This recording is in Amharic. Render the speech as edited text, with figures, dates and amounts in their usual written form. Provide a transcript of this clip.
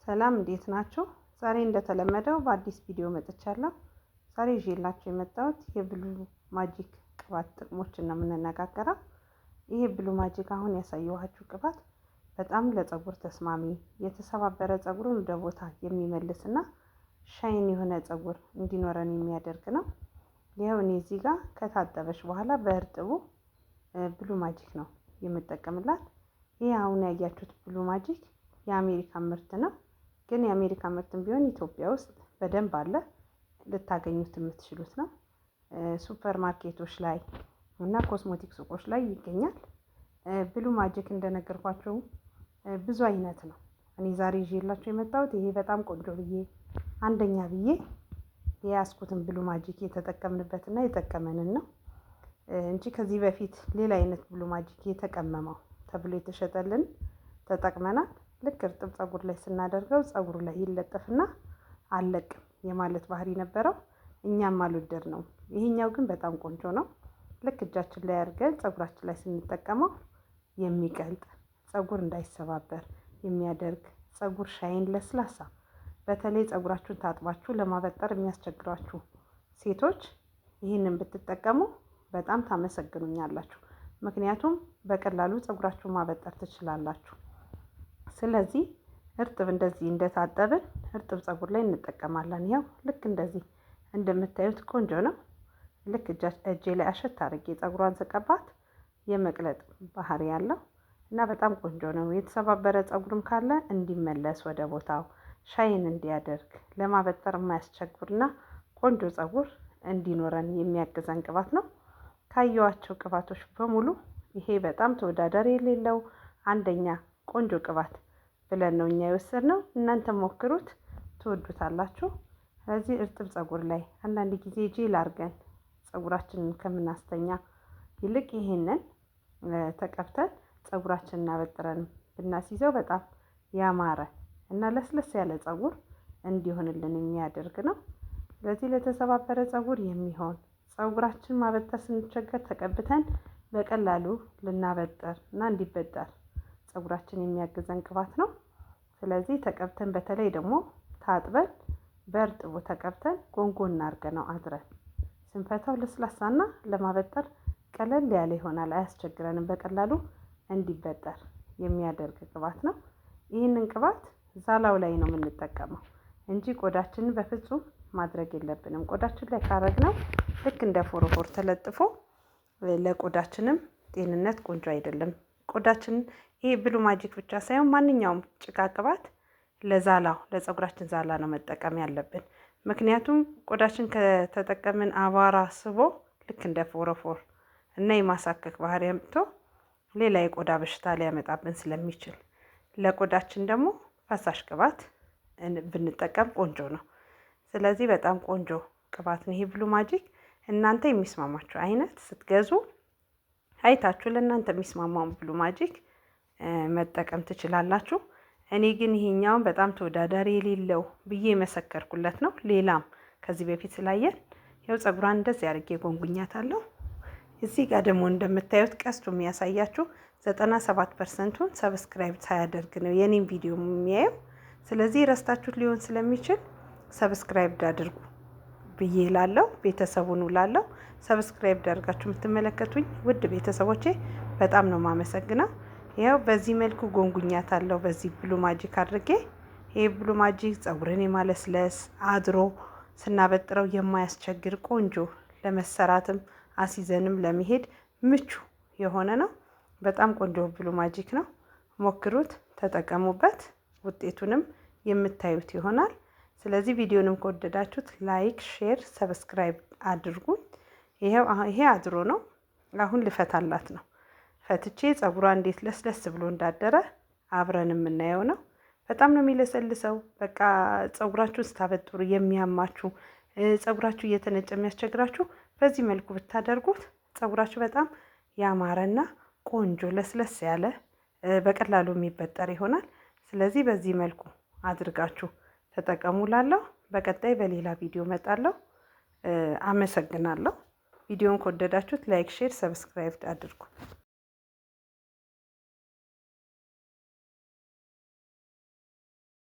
ሰላም እንዴት ናችሁ? ዛሬ እንደተለመደው በአዲስ ቪዲዮ መጥቻለሁ። ዛሬ ይዤላችሁ የመጣሁት የ Blue Magic ቅባት ጥቅሞችን ነው የምንነጋገረው። ይሄ Blue Magic አሁን ያሳየኋችሁ ቅባት በጣም ለፀጉር ተስማሚ፣ የተሰባበረ ፀጉርን ወደ ቦታ የሚመልስና shine የሆነ ፀጉር እንዲኖረን የሚያደርግ ነው። ይኸው እኔ እዚህ ጋር ከታጠበች በኋላ በእርጥቡ Blue Magic ነው የምጠቀምላት። ይህ አሁን ያያችሁት Blue Magic የአሜሪካ ምርት ነው። ግን የአሜሪካ ምርትም ቢሆን ኢትዮጵያ ውስጥ በደንብ አለ፣ ልታገኙት የምትችሉት ነው። ሱፐር ማርኬቶች ላይ እና cosmetic ሱቆች ላይ ይገኛል። Blue Magic እንደነገርኳቸው ብዙ አይነት ነው። እኔ ዛሬ ይዤላችሁ የመጣሁት ይሄ በጣም ቆንጆ ብዬ አንደኛ ብዬ የያዝኩትን Blue Magic የተጠቀምንበትና የጠቀመንን ነው እንጂ ከዚህ በፊት ሌላ አይነት Blue Magic የተቀመመው ተብሎ የተሸጠልን ተጠቅመናል። ልክ እርጥብ ፀጉር ላይ ስናደርገው ፀጉሩ ላይ ይለጠፍና አለቅም የማለት ባህሪ ነበረው። እኛም አልወደድ ነው። ይሄኛው ግን በጣም ቆንጆ ነው። ልክ እጃችን ላይ አድርገን ፀጉራችን ላይ ስንጠቀመው የሚቀልጥ፣ ፀጉር እንዳይሰባበር የሚያደርግ፣ ፀጉር shine ለስላሳ፣ በተለይ ፀጉራችሁን ታጥባችሁ ለማበጠር የሚያስቸግሯችሁ ሴቶች ይህንን ብትጠቀሙ በጣም ታመሰግኑኛላችሁ። ምክንያቱም በቀላሉ ፀጉራችሁን ማበጠር ትችላላችሁ። ስለዚህ እርጥብ እንደዚህ እንደታጠብን እርጥብ ፀጉር ላይ እንጠቀማለን። ያው ልክ እንደዚህ እንደምታዩት ቆንጆ ነው። ልክ እጄ ላይ አሸት አድርጌ ፀጉሯን ስቀባት የመቅለጥ ባህሪ ያለው እና በጣም ቆንጆ ነው። የተሰባበረ ፀጉርም ካለ እንዲመለስ ወደ ቦታው shine እንዲያደርግ፣ ለማበጠር የማያስቸግርና ቆንጆ ፀጉር እንዲኖረን የሚያግዘን ቅባት ነው። ካየዋቸው ቅባቶች በሙሉ ይሄ በጣም ተወዳዳሪ የሌለው አንደኛ ቆንጆ ቅባት ብለን ነው እኛ የወሰድነው። እናንተ ሞክሩት፣ ትወዱታላችሁ። ስለዚህ እርጥብ ፀጉር ላይ አንዳንድ ጊዜ ጄል አድርገን ፀጉራችንን ከምናስተኛ ይልቅ ይሄንን ተቀብተን ፀጉራችንን አበጥረን ብናስይዘው በጣም ያማረ እና ለስለስ ያለ ፀጉር እንዲሆንልን የሚያደርግ ነው። ስለዚህ ለተሰባበረ ፀጉር የሚሆን፣ ፀጉራችን ማበጠር ስንቸገር ተቀብተን በቀላሉ ልናበጠር እና እንዲበጠር ፀጉራችን የሚያግዘን ቅባት ነው። ስለዚህ ተቀብተን፣ በተለይ ደግሞ ታጥበን በእርጥቡ ተቀብተን ጎንጎን አድርገነው አድረን ስንፈታው ለስላሳና ለማበጠር ቀለል ያለ ይሆናል። አያስቸግረንም። በቀላሉ እንዲበጠር የሚያደርግ ቅባት ነው። ይህንን ቅባት ዛላው ላይ ነው የምንጠቀመው እንጂ ቆዳችንን በፍጹም ማድረግ የለብንም። ቆዳችን ላይ ካረግነው ልክ እንደ ፎሮፎር ተለጥፎ ለቆዳችንም ጤንነት ቆንጆ አይደለም። ቆዳችንን ይሄ Blue Magic ብቻ ሳይሆን ማንኛውም ጭቃ ቅባት ለዛላው፣ ለፀጉራችን ዛላ ነው መጠቀም ያለብን። ምክንያቱም ቆዳችን ከተጠቀምን አቧራ ስቦ ልክ እንደ ፎሮፎር እና የማሳከክ ባህሪ አምጥቶ ሌላ የቆዳ በሽታ ሊያመጣብን ስለሚችል ለቆዳችን ደግሞ ፈሳሽ ቅባት ብንጠቀም ቆንጆ ነው። ስለዚህ በጣም ቆንጆ ቅባት ነው ይሄ Blue Magic። እናንተ የሚስማማችሁ አይነት ስትገዙ አይታችሁ ለእናንተ የሚስማማውን Blue Magic መጠቀም ትችላላችሁ። እኔ ግን ይሄኛውን በጣም ተወዳዳሪ የሌለው ብዬ የመሰከርኩለት ነው። ሌላም ከዚህ በፊት ስላየን ያው ፀጉሯን እንደዚህ አድርጌ ጎንጉኛታለሁ። እዚህ ጋር ደግሞ እንደምታዩት ቀስቱ የሚያሳያችሁ 97%ቱን subscribe ሳያደርግ ነው የኔን ቪዲዮ የሚያየው። ስለዚህ ረስታችሁት ሊሆን ስለሚችል subscribe አድርጉ ብዬ ላለው ቤተሰቡን ላለው subscribe አድርጋችሁ የምትመለከቱኝ ውድ ቤተሰቦቼ በጣም ነው ማመሰግነው። ይኸው በዚህ መልኩ ጎንጉኛታለሁ። በዚህ Blue Magic አድርጌ። ይሄ Blue Magic ፀጉርን የማለስለስ፣ አድሮ ስናበጥረው የማያስቸግር፣ ቆንጆ ለመሰራትም አሲዘንም ለመሄድ ምቹ የሆነ ነው። በጣም ቆንጆ Blue Magic ነው። ሞክሩት፣ ተጠቀሙበት። ውጤቱንም የምታዩት ይሆናል። ስለዚህ ቪዲዮንም ከወደዳችሁት like፣ share፣ subscribe አድርጉኝ። ይሄው ይሄ አድሮ ነው። አሁን ልፈታላት ነው። ፈትቼ ፀጉሯ እንዴት ለስለስ ብሎ እንዳደረ አብረን የምናየው ነው። በጣም ነው የሚለሰልሰው። በቃ ፀጉራችሁን ስታበጥሩ የሚያማችሁ፣ ፀጉራችሁ እየተነጨ የሚያስቸግራችሁ በዚህ መልኩ ብታደርጉት ፀጉራችሁ በጣም ያማረና ቆንጆ ለስለስ ያለ፣ በቀላሉ የሚበጠር ይሆናል። ስለዚህ በዚህ መልኩ አድርጋችሁ ተጠቀሙ ላለሁ። በቀጣይ በሌላ ቪዲዮ እመጣለሁ። አመሰግናለሁ። ቪዲዮን ከወደዳችሁት like፣ share፣ subscribe አድርጉ።